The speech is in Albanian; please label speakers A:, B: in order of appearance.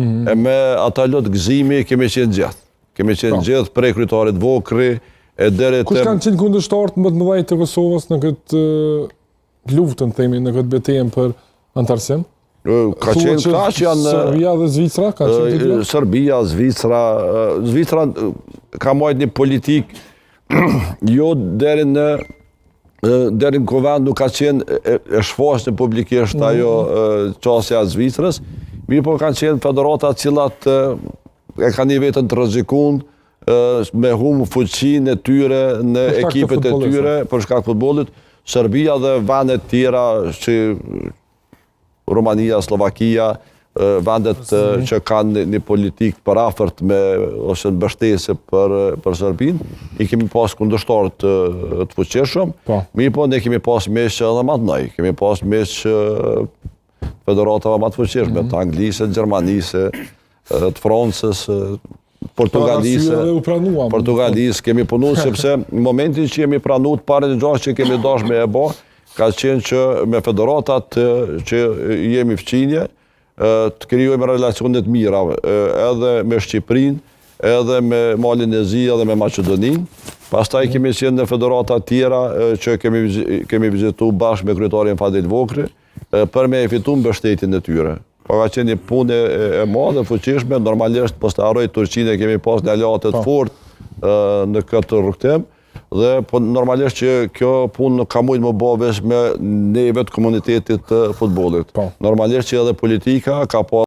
A: -hmm. e me ata lot gëzimi kemi qenë gjithë. Kemi qenë po. gjithë prej kryetarit Vokrri, e deri
B: te... Kush kanë qenë kundërshtarët më të mëdhenj të Kosovës në këtë luftën, themi, në këtë betejën për anëtarësim?
A: Ka qenë këta që janë...
B: Serbia dhe Zvicra? Ka qenë të
A: dyja? Serbia, Zvicra... Zvicra ka majtë një politikë jo deri në deri në kuvend nuk ka qenë e, e shfaqshme publikisht mm. ajo qasja e Zvicrës, mirëpo kanë qenë federata të cilat e kanë ni veten të rrezikun me hum fuqinë e tyre në ekipet e tyre për shkak futbollit, Serbia dhe vendet tjera që Rumania, Sllovakia, vendet që kanë një politikë përafërt me ose mbështetje për për Serbinë, i kemi pas kundërshtarë të, të fuqishëm. Po. Mirëpo ne kemi pas miq edhe më të mëdhenj, kemi pas miq federatave më të fuqishme, mm -hmm. të Anglisë, të Gjermanisë, të Francës, Portugalisë, Portugalisë, kemi punu, sepse në momentin që jemi pranu të parën gja që kemi dash me e bo, ka qenë që me federatat që jemi fqinje, të krijojmë relacione të mira edhe me Shqipërinë, edhe me Malin e Zi, edhe me Maqedoninë. Pastaj kemi qenë në federata tjera që kemi, kemi vizitu bashkë me kryetarin Fadil Vokrri, për me e fitu mbështetjen e tyre. Po ka qenë një punë e, e madhe, e fuqishme, normalisht mos të harroj Turqinë e kemi pas një aleate të po. fortë në këtë rrugëtim dhe po normalisht që kjo punë nuk ka mujtë me u bo veç me ne vetë komunitetit të futbollit. Po. Normalisht që edhe politika ka pas.